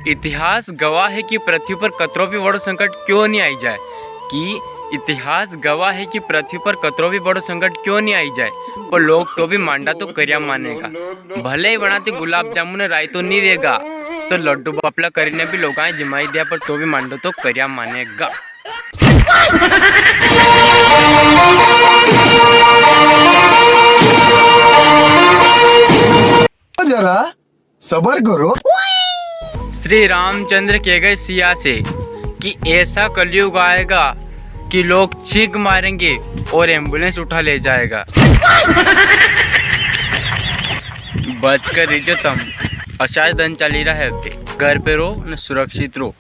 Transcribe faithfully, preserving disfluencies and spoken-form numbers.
इतिहास गवाह है कि पृथ्वी पर कतरो भी बड़ो संकट क्यों नी आई जाए, कि इतिहास गवाह है कि पृथ्वी पर कतरो भी बड़ो संकट क्यों नी आई जाए, पर लोग तो भी मांडा तो करिया मानेगा। भले ही वणाती गुलाब जामुन रायतो नी वेगा, तो लड्डू बापला करीने भी लोगां जिमाई दिया, पर तो भी मांडो तो करिया मानेगा। जरा सबर करो। श्री रामचंद्र के गए सिया से कि ऐसा कलयुग आएगा कि लोग छींक मारेंगे और एम्बुलेंस उठा ले जाएगा। बचकर रहिजो तम, असाज दन चाली रहा है अबे। घर पे रो न सुरक्षित रो।